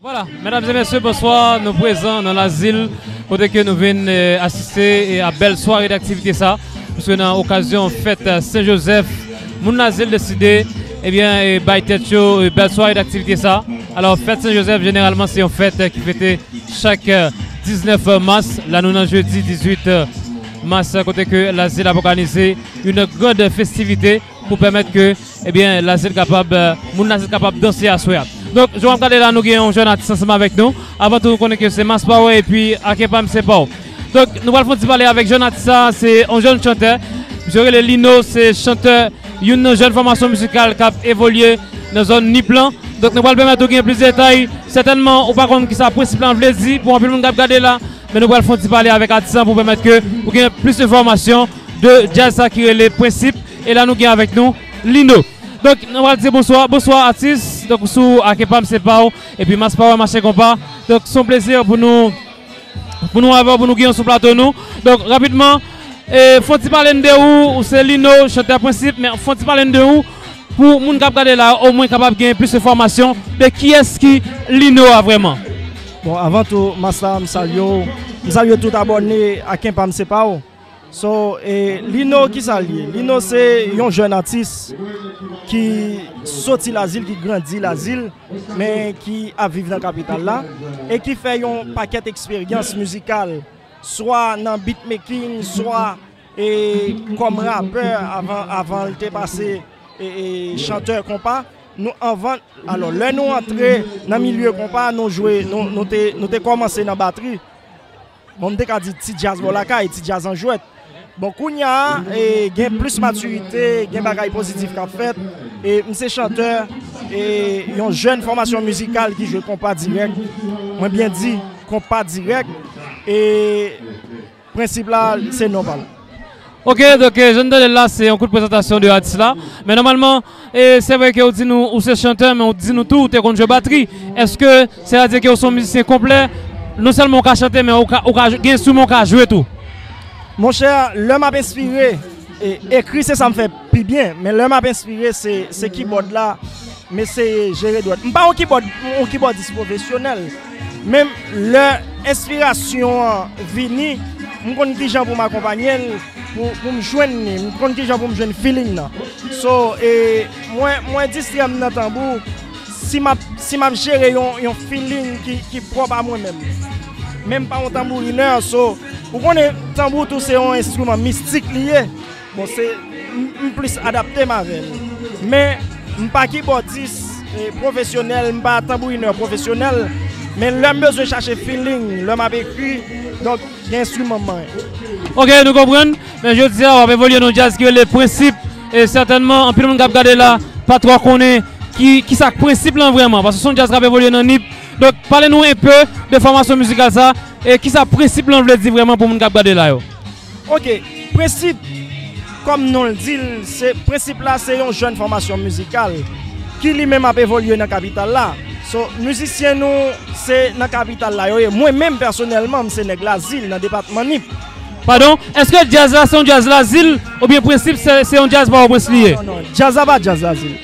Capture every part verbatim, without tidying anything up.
Voilà, medam e mesye, bonswa. Nou prezan nan Lazil, kote ke nou vin, eh, asiste, eh, a bèl sware d'aktivite sa. Paske nan okazyon fèt, eh, Sen Jozèf, moun Lazil deside, ebyen, eh, bay tèt yo, eh, bèl sware d'aktivite sa. Alò, fèt Sen Jozèf, jeneralman, se yon fèt, eh, ki fete chak, eh, diznèf mas. La, nou nan jedi dizuit, eh, mas, kote ke Lazil ap òganize yon gran festivite pou pèmèt ke, ebyen, Lazil kapab, eh, moun Lazil kapab danse aswè a. Donk, jan w ap gade la, nou gen yon jèn atis ansanm avèk nou. Avan tou, nou konnen ke se Mass Power epi Akenpam Se Pa W. Donk, nou pral fè yon ti pale avèk jèn atis sa, se yon jèn chantè. Misye rele Lino, se chantè, youn nan jèn fòmasyon mizikal k ap evolye nan zòn Nip lan. Donk, nou pral pèmèt ou gen plis detay. Sètènman, ou pa konn kisa prensip lan vle di pou anpil moun k ap gade la, men nou pral fè yon ti pale avèk atis lan pou pèmèt ke ou gen plis enfòmasyon de djaz sa ki rele Prensip. E la nou gen avèk nou Lino. Donk, nou pral di bonswa. Bonswa, atis. Donk, sou Akenpam Se Pa W, epi Mass Power Mache Konpa. Donk, se yon plezi pou nou, pou nou avè w, pou nou gen w sou plato nou. Donk, rapidman, e, fè yon ti pale n de ou, ou se Lino, chantè Prensip, men fè yon ti pale n de ou, pou moun k ap gade la, omwen kapab gen plis enfòmasyon de kiyès ki Lino a vrèman. Bon, avan tou, Masta, m salye w. M salye tout abòne Akenpam Se Pa W. So, e, Lino, kisa l ye? Lino se yon jèn atis ki soti Lazil, ki grandi Lazil, men ki ap viv nan kapital la, e ki fè yon pakèt eksperyans mizikal, swa nan beatmaking, swa, e, kòm rapè avan, avan l te pase, e, e, chantè konpa. Nou anvan, alò, lè nou antre nan milye konpa, nou jwe, nou, nou te, nou te kòmanse nan batri. Bon, m te ka di ti djaz bò lakay, ti djaz an jwèt. Bon, kounye a, e, gen plis matirite, gen bagay pozitif k ap fèt. E, m se chantè, e, yon jèn fòmasyon mizikal ki jwe konpa dirèk. Mwen byen di, konpa dirèk. E, Prensip la, se non pa l. Ok, donk, eh, jan n tande l la, se yon kout prezantasyon de atis la. Men nòmalman, eh, se vre ke ou di nou, ou se chantè, men ou di nou tou, ou te konn jwe batri. Èske, sètadi ke ou se yon mizisyen konplè? Non sèlman ou ka chante, men ou ka, ou ka, gen enstriman ou ka jwe tou. Monchè, lè m ap enspire, e, ekri se sa m fè pi byen, men lè m ap enspire, se, se kibòd la, m eseye jere dwèt. M pa yon kibòd, yon kibòdis pwofesyonèl, men lè enspirasyon an vini, m konn kijan pou m akonpanye l, pou, pou m jwenn li, m konn kijan pou m jwenn feeling nan. So, e, mwen, mwen distrè m nan tanbou, si m ap, si m ap jere yon, yon feeling ki, ki pwòp a mwen menm. Men m pa yon tanbourinè, so, ou konnen tanbou tou se yon enstriman mistik li ye. Bon, se, m, m plis adapte m avè l. Men, m pa kibòdis, e, pwofesyonèl, m pa tanbourinè pwofesyonèl, men lè m bezwen chache feeling, lè m ap ekri, donk, gen enstriman m manyen. Ok, nou konprann. Men jodi a, w ap evolye nan djaz ki rele Prensip. E sètènman, anpil moun k ap gade la pa twò konnen ki, kisa k Prensip lan vrèman. Paske se yon djaz k ap evolye nan Nip. Donk, pale nou enpe de fòmasyon mizikal sa. E kisa Prensip lan vle di vrèman pou moun k ap gade la yo? Ok, Prensip, kòm non l di l, se, Prensip la se yon jèn fòmasyon mizikal ki li menm ap evolye nan kapital la. So, mizisyen nou, se nan kapital la yo ye. Mwen menm, pèsonèlman, m se nèg Lazil, nan depatman Nip. Padon, èske djaz la se yon djaz Lazil, oubyen Prensip se, se yon djaz Pòtoprens li ye? Non, non, djaz la pa djaz Lazil.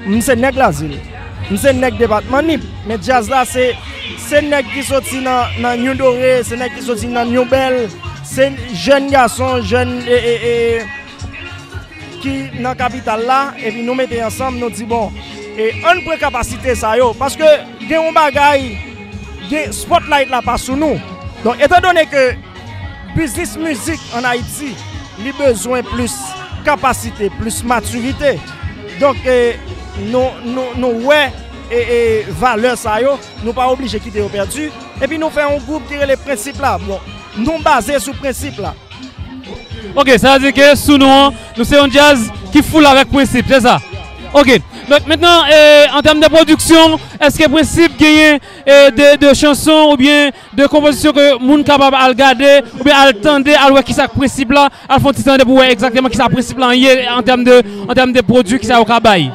M se nèg Lazil. M se nèg depatman Nip. Men djaz la se, se nèg ki soti nan, nan Nyoudore, se nèg ki soti nan Nyoubèl, se jèn gason, jèn, e, e, e, ki nan kapital la, epi nou mete ansanm, nou di, bon, e ann pran kapasite sa yo, paske gen yon bagay, gen spotlight la pa sou nou. Donk, etandone ke biznis mizik ann Ayiti, li bezwen plis kapasite, plis matirite. Donk, e, nou, nou, nou wè, e, e, valè sa yo, nou pa oblije kite yo pèdi. Epi nou fè yon gwoup ki rele Prensip la. Bon, nou baze sou Prensip la. Ok, sa vle di ke sou nou an, nou se yon djaz ki full avèk prensip, se sa? Ok. Donk, mentnan, e, an tèm de pwodiksyon, èske Prensip genyen, e, de, de chanson oubyen de konpozisyon ke moun kapab al gade, oubyen al tande, al wè kisa k Prensip la, al fè yon ti tande pou wè egzakteman kisa Prensip la ye an tèm de, an tèm de pwodui, kisa yo ka bay?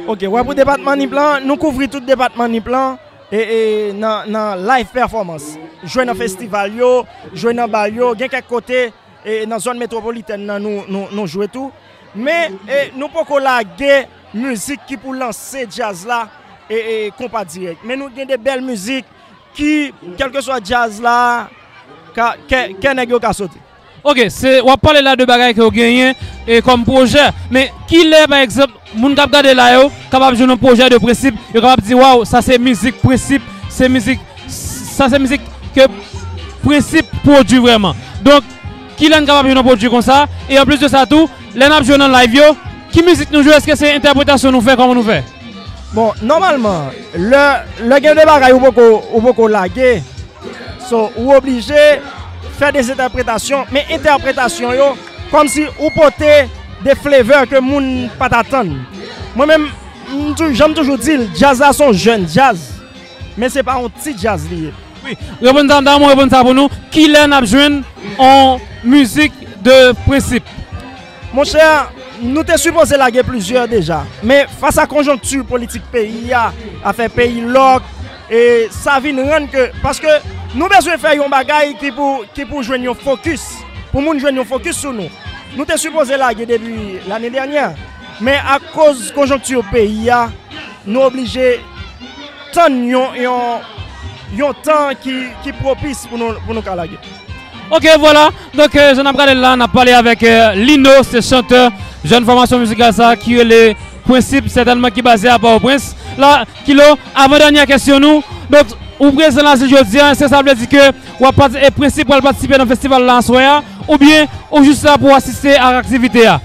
Ok, wè, pou depatman Nip lan, nou kouvri tout depatman Nip lan, e, e, nan, nan live performance. Jwe nan festival yo, jwe nan bal yo, gen kèk kote, e, nan zòn metwopolitèn nan nou, nou, nou jwe tou. Men, e, nou poko lage mizik ki pou lanse djaz la, e, e, konpa dirèk. Men nou gen de bèl mizik ki, kèlkeswa djaz la, ka, kè, kè nèg yo ka sote. Ok, se, w ap pale la de bagay ke w genyen e kòm pwojè. Men kilè, pa egzanp, moun k ap gade la yo kapab jwenn yon pwojè de Prensip, yo kapab di, waw, sa se mizik Prensip, se mizik, sa se mizik ke Prensip pwodui vrèman. Donk, kilè n kapab jwenn yon pwodui konsa? E anplis de sa tou, lè n ap jwe nan live yo, ki mizik nou jwe? Èske se entèpretasyon nou fè? Kòman nou fè? Bon, nòmalman, lè, lè gen de bagay ou poko, ou poko lage, so, ou oblije fè de entèpretasyon, men entèpretasyon yo, kòmsi ou pote de flavor ke moun pa t atann. Mwen menm, m tou, jan m toujou di l, djaz la se yon jèn djaz, men se pa yon ti djaz li ye. Wi, reponn sa, m ta renmen reponn sa pou nou. Kilè n ap jwenn on mizik de Prensip? Monchè, nou te sipoze lage plizyè deja. Men fas a konjonkti politik peyi a, afè peyi lòk, e sa vin rann ke, paske nou bezwen fè yon bagay ki pou, ki pou jwenn yon fokis, pou moun jwenn yon fokis sou nou. Nou te sipoze lage depi lane dènyè, men akoz konjonkti peyi a, nou oblije tann yon, yon, yon tan ki, ki pwopis pou nou, pou nou ka lage. Ok, vwala. Donk, euh, jan n ap gade l la, n ap pale avèk, euh, Lino, se chantè jèn fòmasyon mizikal sa ki rele Prensip, sètènman ki baze a Pòtoprens. La, Kilo, avan dènyè kesyon nou, donk, ou prezan la jodi a, èske sa vle di ke w ap pati-, e Prensip pral patisipe nan festival la aswè a, oubyen ou jis la pou w asiste ak aktivite a?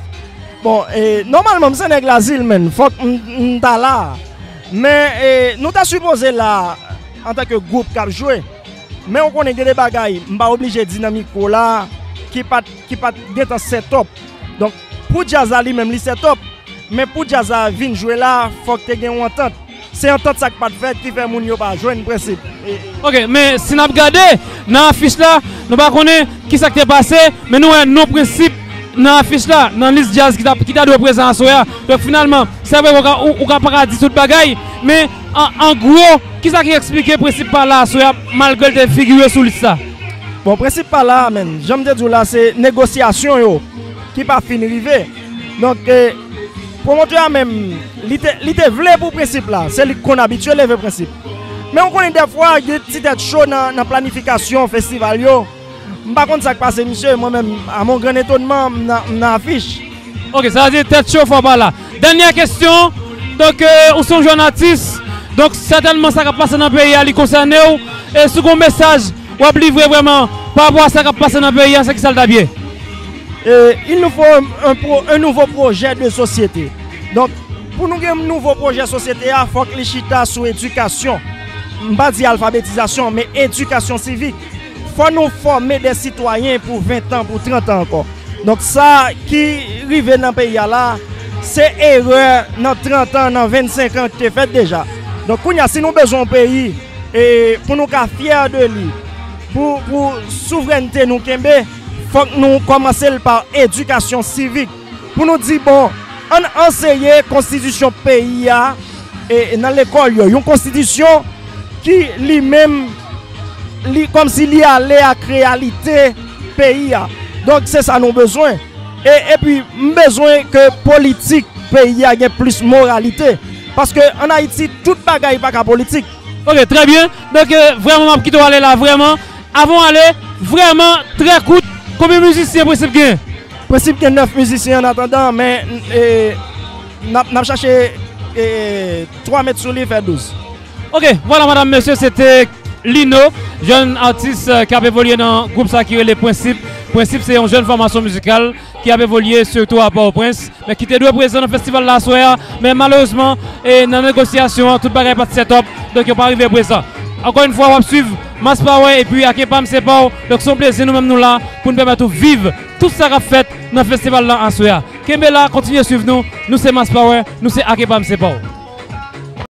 Bon, e, nòmalman, m se nèg Lazil, menn. Fòk m, m ta la. Men, e, nou ta sipoze la antanke gwoup k ap jwe. Men ou konnen gen de bagay, m pa oblije di nan mikwo la, ki pa t, ki pa t gentan set up. Donk, pou djaz la li menm, li set up. Men pou djaz la vin jwe la, fòk te gen yon antant. Se antant sa k pa t fèt ki fè moun yo pa jwenn Prensip. E, e. Ok, men si n ap gade nan afich la, nou pa konnen kisa k te pase, men nou wè non Prensip nan afich la, nan lis djaz ki ta, ki ta dwe prezan aswè a. Donk finalman, se vre ou ka, ou, ou ka pa ka di tout bagay, men an, an gwo, kisa ki eksplike Prensip pa la aswè a, malgre l te figire sou lis la? Bon, Prensip pa la, men jan m te di w la, se negosyasyon yo ki pa fin rive. Donk, e, pwomotè a menm, li te, li te vle pou Prensip la, se li k konn abitye leve Prensip. Men ou konnen dèfwa, gen ti tèt cho nan, nan planifikasyon festival yo. M pa konn sa k pase misye, mwen menm, à mon grand étonnement, m nan, m nan afich. Ok, sa vle di tèt cho fò pa la. Dènyè kesyon, donk, euh, ou se yon jèn atis, donk sètènman sa k ap pase nan peyi a, li konsène w. E si w gen yon mesaj w ap livre vrèman pa rapò a sa k ap pase nan peyi a, se kisa l t ap ye? E, il nous faut un, un pro-, un nouveau projet de société. Donk, pou nou gen nouvo pwojè sosyete a, fòk li chita sou edikasyon. M pa di alfabetizasyon, men edikasyon sivik. Fò nou fòme de sitwayen pou ven tan, pou trant an ankò. Donk, sa ki rive nan peyi a la, se erè nan trant an, nan vennsenk an ki te fèt deja. Donk, kounye a, si nou bezwen yon peyi, e, pou nou ka fyè de li, pou, pou souvrènte nou kenbe, fòk nou kòmanse l pa edikasyon sivik. Pou nou di, bon, ann anseye konstitisyon peyi a, e, e nan lekòl yo. Yon konstitisyon ki li menm, li, kòmsi li ale ak reyalite peyi a. Donk, se sa nou bezwen. E, epi, m bezwen ke politik peyi a gen plis moralite. Paske ann Ayiti, tout bagay pa ka politik. Ok, trè byen. Donk, euh, vrèman, m ap kite w ale la, vrèman. Avan w ale, vrèman, trè kout, konbyen mizisyen Prensip gen? Prensip gen nèf mizisyen an atandan, men, e, n ap, n ap chache, e, twa met sou li fè douz. Ok, vwala, madam, mesye, se te Lino, jèn atis, euh, k ap evolye nan gwoup sa ki rele Prensip. Prensip se yon jèn fòmasyon mizikal ki ap evolye sitou a Pòtoprens, men ki te dwe prezan nan festival la aswè a, men malerezman, e nan negosyasyon an, tout bagay pa t set up, donk yo pa rive prezan. Ankò yon fwa, w ap swiv Mass Power epi Akenpam Se Pa W, donk se yon plezi nou menm nou la pou n pèmèt ou viv tout sa k ap fèt nan festival la aswè a. Kenbe la, kontinye swiv nou, nou se Mass Power, nou se Akenpam Se Pa W.